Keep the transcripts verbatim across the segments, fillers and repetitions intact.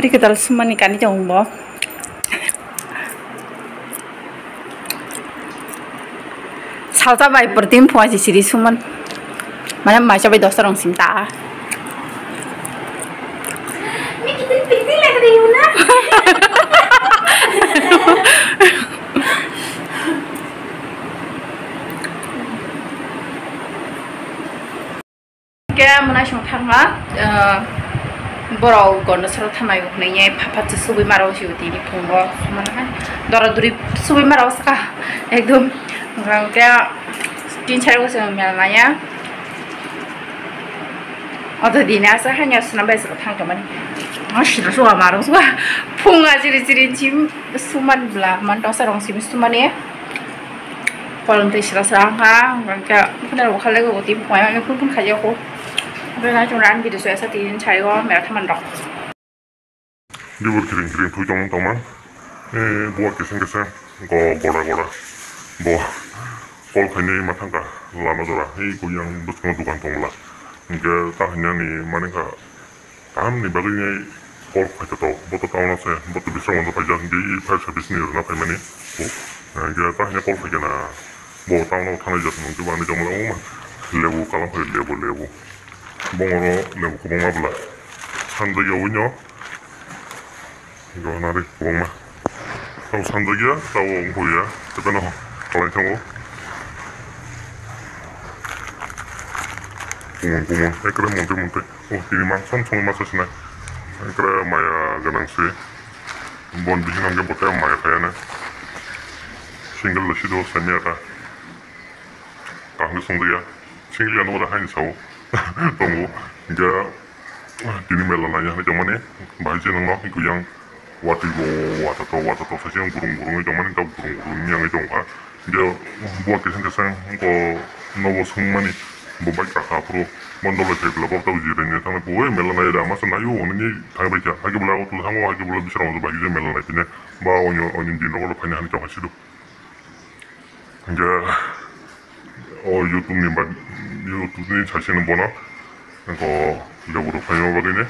Twi kwtal sumani kani tongo bo. Salsa bai protein phua si siri suman. Mane maisa bai dosta rong sim ta. Khe mwnai song thangma, ah, borok gonda soro thanai hwnwi pha pha se subui maro si tini phungo sumana hai dora duri subui maro ska ekdom hwnkhe tin sari bosong mela naya. Oto dini asa hanya suna bai soro thang kamani. Ah, sida suwa maro suwa phunga chiri chiri chim suman bla man dosa rong simi sumani. Kolom twi sra sra wngkha, hwnkhe phunero bo khalai go twi phuya ani phun phun khaijak kho. Omo hai chwng rang video soya sa twi chai o mera thaman rok. Dibor kiring kiring thui tong tongma. Eh, buwa kising kising go gora gora. Bo kol khainai ma thangkha lama jora. Hei kuyang bwskango dukan tongla. Hwnkhe ta hinani mani kha. Tamni bagwi nai kol khaito to, bo to town o se, bo to Bisramganj o paijak, hwnkhe e fire service ni rwna phaimani. Hwnkhe ta hwnwi kol khaikhe na, bo town o thanai jat mung khe bo ani jomla wngma. Lebu kalam phai lebu, lebu. Bongoro lebu kwbangma bwla. Sanjak ya wino. Hwnkhe hwnari kwbangma. Tao sanjakya, tao wngkhuya, tei phano kwlai thango. Kumon, kumon, ekre monte, monte. O, tini mang som som masa sinai. Ekre maya ganang se. Bon bisingo hwnkhe bo tei maya khaiyana. Single lo sido samiya ta. Kaham khe songjakya. Single ya no da haini sao. Tongo. Hwnkhe tini mela naiya hinwi tongmani. Bahai se nangno hwnkhe yang. Watwi bo wata to, wata to, saising gurung gurung wngwi tongmani, tei gurung gurung wngwi tongkha. Hwnkhe buwa kising kising wngkha nobo swngmani, bo bai kaham aphuru, bo dolai phai bwla, bo tei jiraini thangwi, "Oi, mela nai da, masa naio," hwnwi thangbaikha. Hakhe bwla o twi thango, hakhe bwla Bisramganj o bahai khe mela nai phine, ba onyo, onyo din rogo phaina hinwi tongkha sido. Hwnkhe o YouTube ni ba, YouTube ni saisino bono, hwnkhe lebu rok phaima bagwino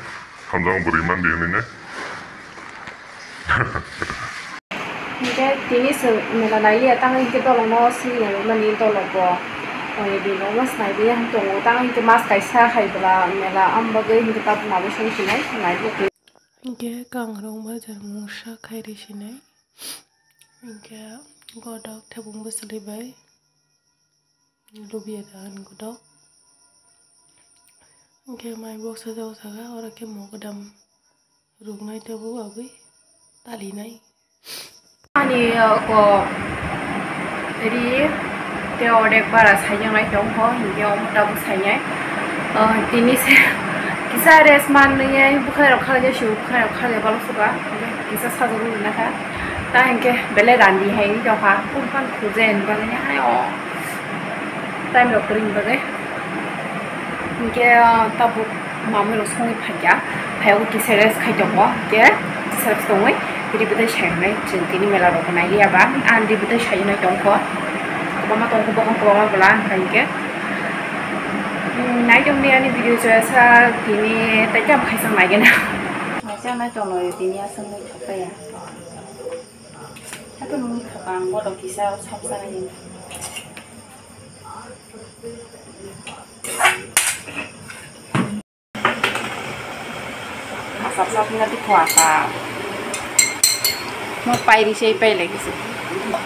hamjakma bwrwi mandi hwnwi ne. Hwnkhe tini chwng mela naiya, tamo hwnkhe dolongno sini naiwi mani dolok bo. Oni bini omo swnaiwi yang tongo, tamo hwnkhe mas kaisa hai bwla mela, amo bagwi hwnkhe tabuk nabo song sinai, naiwi. Hwnkhe kangrok bajar mungsa khairi sinai. Hwnkhe godok thebung bwswlwi bai lubia da ani godok. Hwnkhe mai box sajak saka, oro khe mogodam ruknai tabuk abwi talinai. Ani, uh, ko ri tei odek bara saijaknai tongkho, hinkhe omo tabuk sainai. Uh, tini se kisa rest manwi bwkhairok khalai jai sio, bwkhairok khalai balo suka, kisa sajagwi rwna kha. Ta hinkhe belai randi hai wngwi tongkha, phone phano khulje hinwi bagwi hai o time rok kwrwini bagwi. Hinkhe, uh, tabuk mamwi rok songwi phaikha, phaiyago kisa rest khai tongo, hinkhe kisa rest tongwi ri bwtwi sainai chwng tini mela rok nai liya ba, ang ri bwtwi sainai tongkho, kwbangma tongkho bokong kwbangma bwla hinkhe, um, nai tongdi ani video joya sa tini tei tamo khaisa naigena. Naisa nai tongno tini aswk nai thokpaiya. Hato nung thapang bodo kisa sap sanai. Asap sap na dikho asap. Mo pairi sei pai lagi se.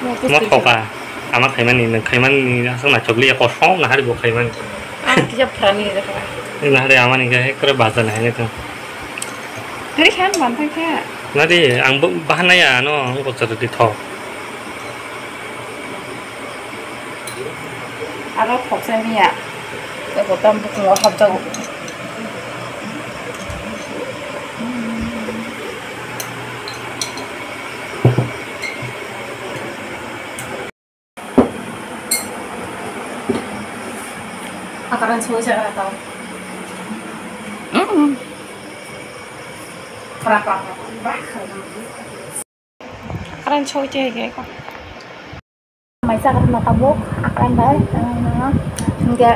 Mo thoka. Ama khaimani, nang khaimani aswk na chokli ya kosong na hari bo khaimani. Ang kisa phrani ni dakha. Ni na hari amani ga ekra baza na hai to. Kari khan ban thang kha. Na di ang bahan na ya no ang ko chari di thok. Aro khoksa miya. Tei bo tam bukungo hapjago. Akaran soi jaga tau. Mm. Pra, pra, pra, pra. Bah, kharam. Karan soi chai ge ko. Mai chagra na tabuk, akran bai, eh, hingke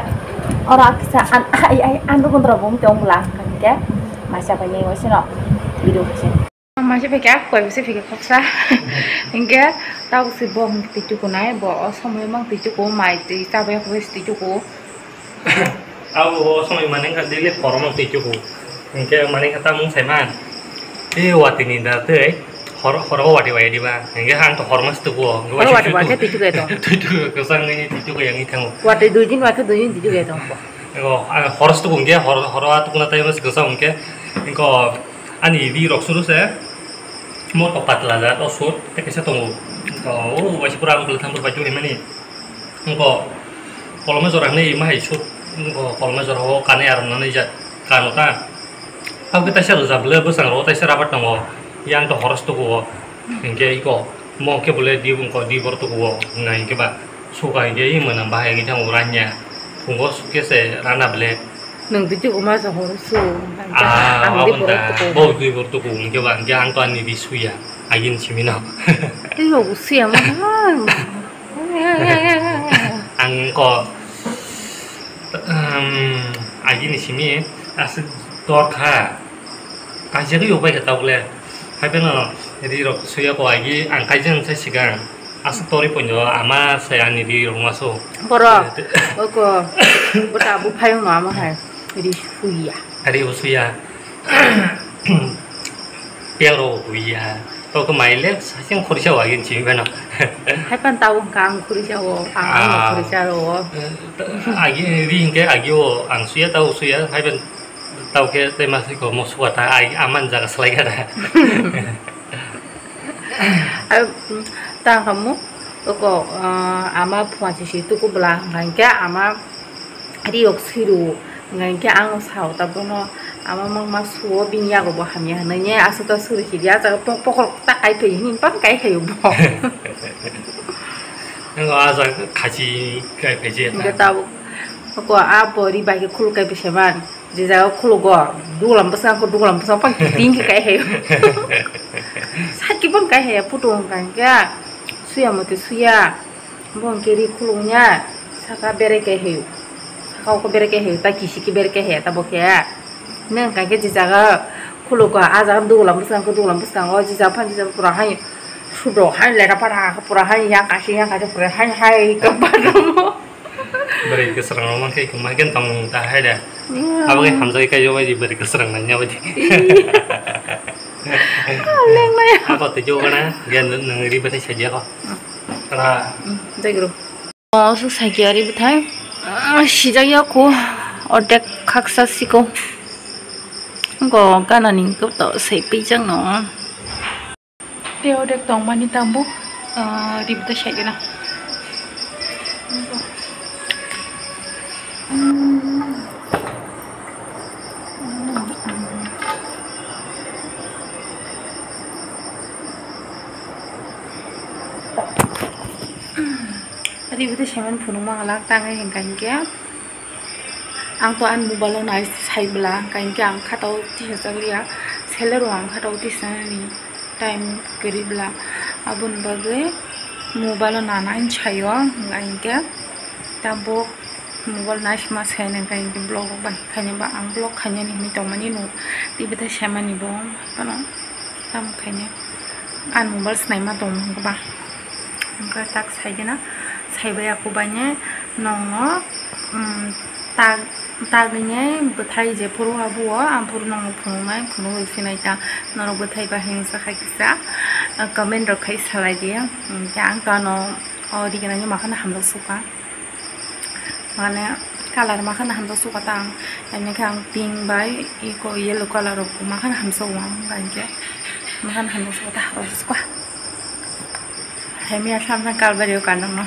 oro kisa an, ai, ai, an rukun rok bo tong bwla, hingke mai chabai ni waisino video kisa. Mama se phai khe, a koi se phai khe khoksa. Hinkhe tabuk se bo hwn twi tuku nai, bo o somoi mang twi tuku, mai twi chabai khogwi se twi tuku. Abo o somoi mane wngkha daily horo mang twi tuku. Hinkhe mane wngkha tamung saiman. E watwi ni da tei hor, horo watwi wai diba. Hinkhe ang to hor mas tuku o. Horo watwi wai khe twi tuku eto. Twi tuku kwchang ni twi tuku yang i thango. Watwi dui din wai khe dui din twi tuku eto. Ego, ang horo se tuku hinkhe, hor, horo a tukuna tai mas kwchang hinkhe. Hinkhe ani ri rok suru se. Mo to patla jat o sut, tei kaisa tongo. To, o waisa pura ang bwlai thang bai juri mani. Wngkha koloma jora hinwi ma hai sut, wngkha koloma jora o kanwi aram nanwi jat kano ta. Abo khe taisa rwjap le bwsang ro taisa rabar tongo. Yang to horos tuku o. Hinkhe iko mo khe bole di wngkha di bor tuku o. Nai hinkhe ba suka hinkhe i mwnam bahai hinkhe thango ranya. Phungo sukhe se rana bele. Nwng twi tuku ma sa horo su. Ah, ang twi abo borok ta. Tuku. Bo twi borok tuku, hwnkhe ba, hwnkhe ang to ani ri suya. Agini simi no. Twi bo suya ma. Ang ko, um, agini simi aswk dor kha. Kaisa khe upai khe tabuk le. Hai phano ri rok suya ko agi ang kaisa wng sai sikang. Aswk torwi ponyo ama sai ani ri rok maso. Borok, oko, bota bu phayung no ama hai, ri suya. Ri bo suya. Piang rok bo huya. Oko mai le sasing khorisa wagin chimi bano. Hai pan tau wngkha ang khorisa o, ang ano Ah. Khorisa ro o. Agi ri hinkhe agi o ang suya tau suya hai pan tau khe tei masai ko mo suka ta ai aman jaga slai kha da. Ai, mm, ta khamu, oko, ah, ama phuansi si tuku bwla, hwnkha hinkhe ama riyok siru, hwnkha hinkhe ang sao ta bono ama mangma suo bini yago bo hamya hwnwi ne aswk ta suru si di, a jaga pok-, pokol ta kai phai hini pan kai khayo bo. Nang o a jaga khachi kai phai je ta. Hinkhe tabuk, oko a bo ri bai khe khuluk kai phai se man. Je jaga khulugo, dugulam bwskango, dugulam bwskango, phang kiting khe kai hayo. Saki phang kai haya, puto wng kang khe, suya mote suya, bo hwn khe ri khuluk ya, saka bere kai hayo, saka oko bere kai hayo, ta kisi khe bere kai haya, ta bo khe. Neng kang khe je jaga khulugo, a jaga dugulam bwskango, dugulam bwskango, je jaga phang je jaga pura hai, sudok hai, lera para pura hai, ya kasi, ya kasi pura hai, hai, kabano. Bwrwi kwsrang rok mankhe iko maikhe tongmung ta hai de. Abo khe hamjagwi kaijo bai di bwrwi kwsrang nangya bai di. Lengnai. Abo tei jogana ge nang ri bwthai sadia ko. Ra. Degro. O su sagia ri bwthai. Sijak ya ko. Ordek khaksa siko. Go gana ni ko to sei pijak no. Tei ordek tongmani tabuk, ah, ribda saigena. Ribda saiman phunukma glak tangwi hwnkha hinkhe. Ang to ani mobile o nai sai bwla, hwnkha hinkhe ang khatao tisajak liya, seller o ang khatao tisanani time kwrwi bwla, aboni bagwi mobile o nana hinwi saio, hwnkha hinkhe tabuk mobile naisima sai hwnkha hinkhe vlog rok bai khainai ba ang vlog khainani hinwi tongmani nuk tei bwthai saimani bo phano tamo khainai. Ani mobile swnaima tongmani hwnkhe ba. Hwnkhe tak saigena, saibai ya kubaine nongo, um, tak, tagwine bwthai jephuru habuo, aphuru nongo phunuknai, phunugwi sinai ta. Norok bwthai ba hinwi sakha kisa, uh, comment rok khai salai di. Um, tei ang to ano o rignani makhano hamjak sukha. Mane colour makhano hamjak sukha ta ang. Ani khe ang pink bai eko yellow colour rok makhano hamjak o ang, hwnkha hinkhe makhano hamjak sukha ta, hamjak sukha. Hamya samsang kalbari o kanang no.